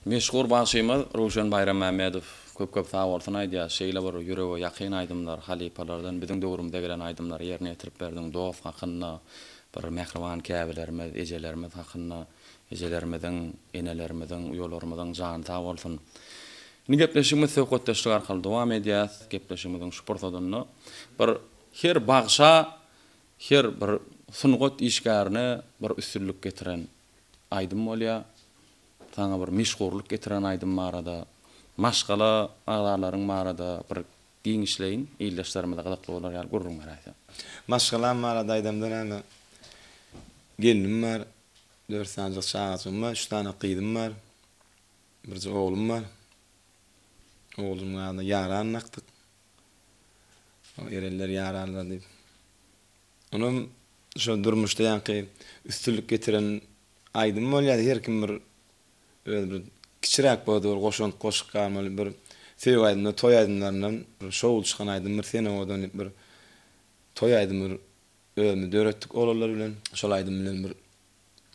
Meşhur bagşymyz Röwşen Baýrammämmedow köp köp sag bolsun aýdýas şeýle bir ýürege ýakyn aýdymlar halypalardan biziň döwrümize gelen aýdymlary ýerine ýetirip berdiň dost hakynda bir mähriban käbelerimiz ejelerimiz hakynda ejelerimiziň enelerimiziň uýalarymyzyň jany sag bolsun Indi gepleşigimiz söhbetdeşlik arkaly dowam edýäs gepleşigimiziň şu pursadynda bir her bagşa her bir sungat işgärine bir üstünlik getiren aýdym bolýar. Saňa bir meşhurlyk getiren aýdym barada, maşgala agzalaryň barada bir giňişleýin ildeşlerimize gyzykly bolar ýaly gürrüň beräýseň. Maşgalam barada aýdamda näme, gelnim bar, dört sanyjyk çagajygym bar, üç sany gyzym bar, birje oglum bar. Oglumyň adyna Ýaran dakdyk. Erenler ýaranlar diýip. Onam şo durmuşda ýaňky üstünlik getiren aýdym bolýar. Her kim bir öz bir kiçiräk bolsa-da bir goşant goşup galmaly bir söýgi aýdymlar, toý aýdymlaryndan bir şowly çykan aýdym bir Sen owadan diýip bir toý aýdymy bir özümiz döretdik oglanlar bilen. Şol aýdym bilen bir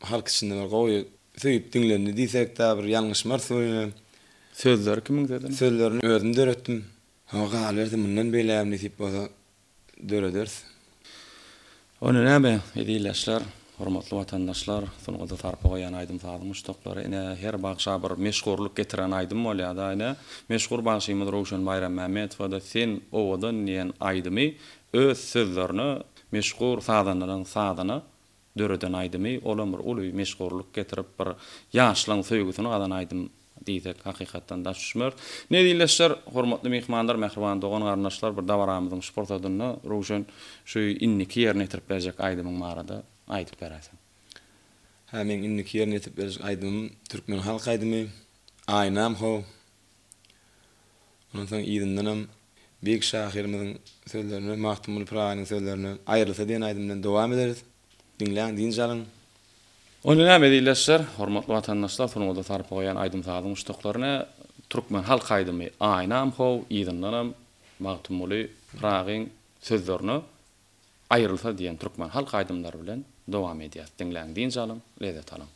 halk içinde bir gowy söýüp diňlendi diýsek-de bir ýalňyşmarys welin. Sözleri kimiň sözüni? Sözlerini özüm döretdim. Hawa galyberse mundan beýlägem nesip bolsa dörederis. Onda näme, eziz ildeşler, hormatly watandaşlar, sungata sarpa goýýan aýdym-sazyň muşdaklary, ine, her bagşa bir meşhurlyk getiren aýdym bolýar-da, ine, meşhur bagşymyz Röwşen Baýrammämmedowa-da Sen owadan diýen aýdymy öz sözlerine, meşhur sazandalaryň sazyna döreden aýdymy, olam bir uly meşhurlyk getirip, bir ýaşlaň söýgüsini gazan aýdym diýsek hakykatdan daş düşmeris. Ine ildeşler, hormatly myhmanlar, mähriban dogan-garyndaşlar bir dabaramyzyň şu pursadynda Röwşen şu indiki ýerine ýetirip berjek aýdymyň barada aýdyp beräýseň. Hä meň indiki ýerine ýetirip berjek aýdymym türkmen halk aýdymy Aýnam how. Ondan soň yzyndanam beýik şahyrymyzyň sözlerine, Magtymguly Pyragynyň sözlerine Aýrylsa diýen aýdym bilen dowam ederis. Diňläň, dynç alyň. Onda näme ildeşler, hormatly watandaşlar, sungata sarpa goýýan aýdym-sazyň muşdaklaryna türkmen halk aýdymy Aýnam how, yzyndanam Magtymguly Pyragyň sözlerine Aýrylsa diýen türkmen halk aýdymlary bilen dowam edýäs. Diňläň, dynç alyň, lezzet alyň.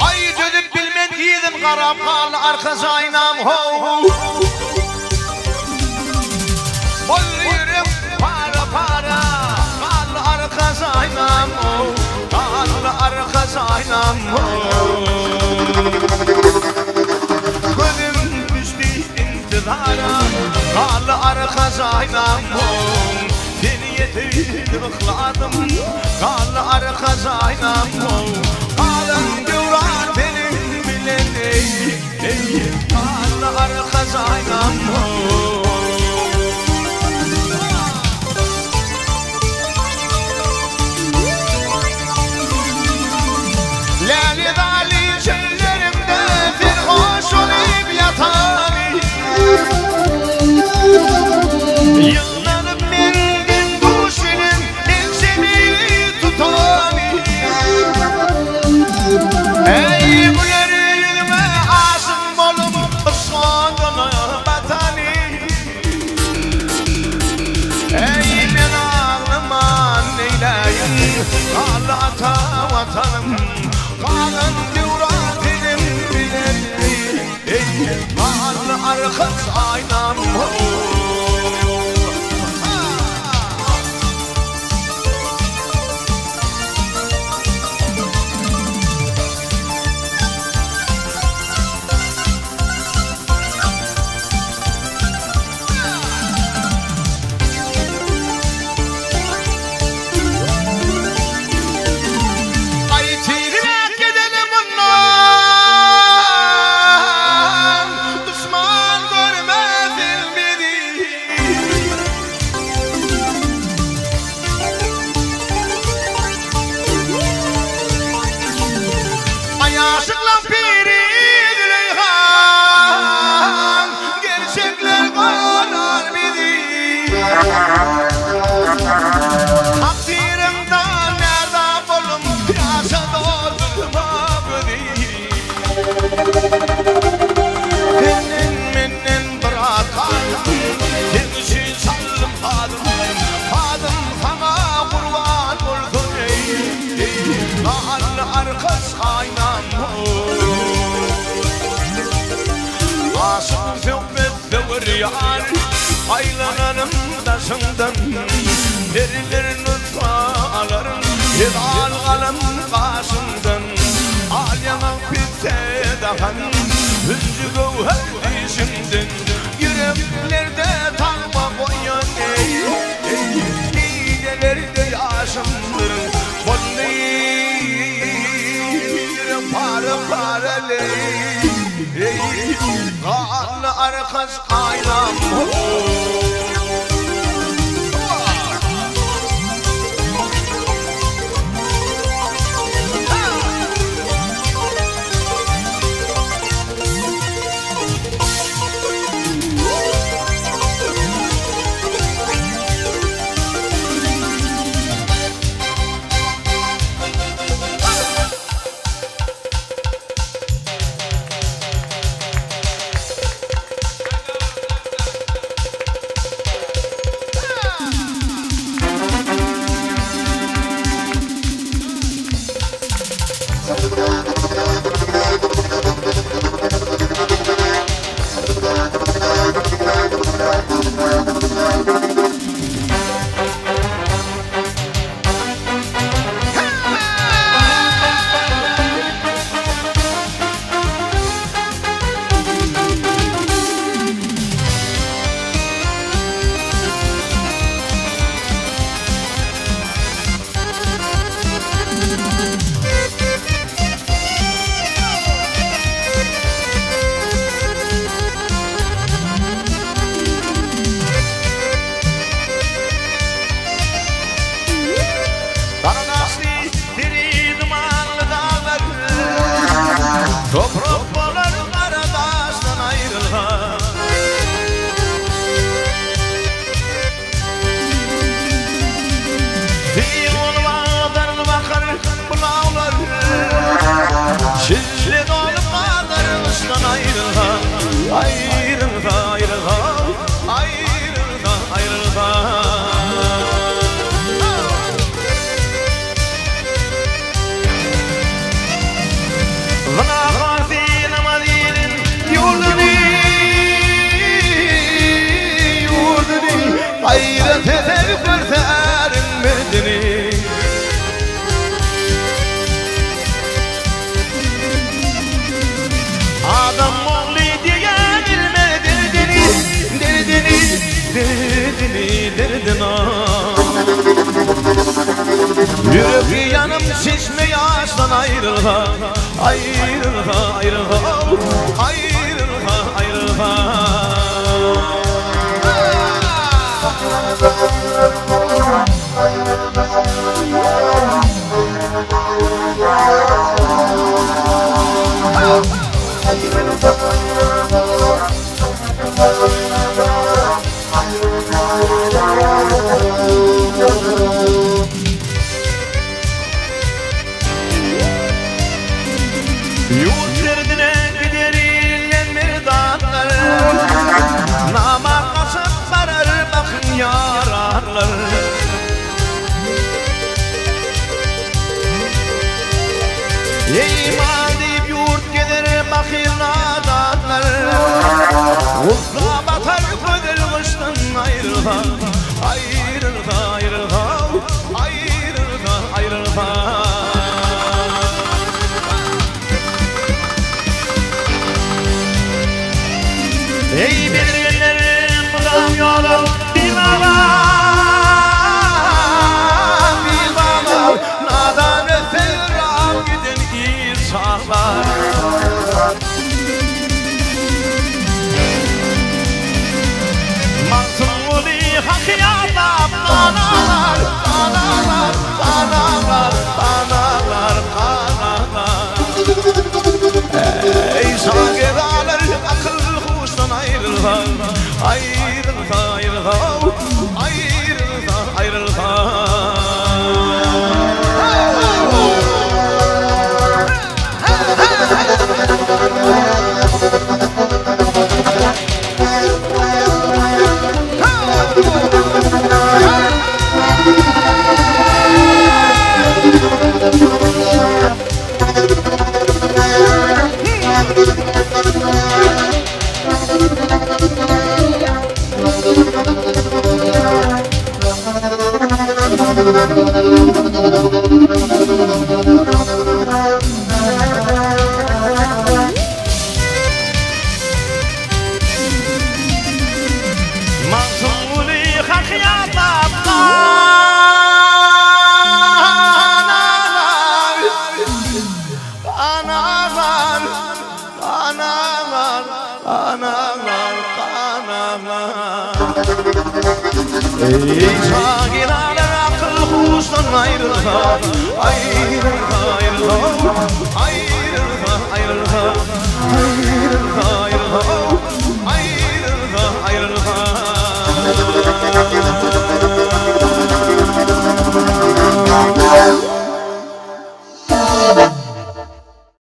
Aý dözüp bilmen yzym garap galdy arka jaýnam how. Boldy ýürek para para galdy arka jaýnam how. Galdy arka jaýnam how. Gözüm düşdi intizara galdy arka jaýnam how. Seni ýetirdim yhlasym Galdy arka jaýnam how Galan döwran seniň bilen eý eý Galdy arka jaýnam how. Läle-zali çöllerimde serhoş bolup ýatany. Ýygnanyp menden duş bilen ençemi tutany. Eý, güler ýüzüňe aşyk bolup, yşk oduna batany. Eý, men aglaman neýläýin, galdy ata Watanym. Galan döwran seniň bilen, eý, galdy arkaç aýnam. arkaç aýnam Aşyk söhbet söwer ýar Aýlananym daşyňdan Periler nusga alar Helal galam gaşyňdan Al ýaňak pisse dahan Hünji göwher dişiňden Ýüreklerde tagma goýan eý, eý, Didelerde ýaşymdyr Boldy ýürek para-para leý, eý, Ganly arkaç aýnam ho. Gara daşly diri dumanly daglar Toprak bolar gara daşdan aýrylsa. Sil bolup agdarylyp akar bulaklar, Şille dolup galar gyşdan aýrylsa, Aýrylsa, aýrylsa, aýrylsa, aýrylsa. Zynaha synamaz iliň ýurduny, Ýurduny gaýrat eder görse äriň merdini. Adam ogly diýen ilme derdini, Derdini, derdini, derdini. Ýürek ýanym çeşme ýaşdan aýrylsa, Aýrylsa, aýrylsa, aýrylsa, aýrylsa. Ýurt derdine gider ilden merdanlar, Namart gaçyp barar bakyň ýaranlar. Eý mal diýip ýurt gezer bakyr nadanlar, Gussa batar gözel gyşdan aýrylsa, Aýrylsa, aýrylsa, aýrylsa, aýrylsa. Eý bezirgenler mydam ýola bil baglar, bil baglar, Nadan ötse ram giden ir çaglar. Magtymguly haky ýatlar. Magtymguly Haky ýatlap gan aglar, gan aglar, gan aglar, gan aglar, gan aglar. Eý, şagirdler akyl huşdan aýrylsa, aýrylsa, aýrylsa, aýrylsa.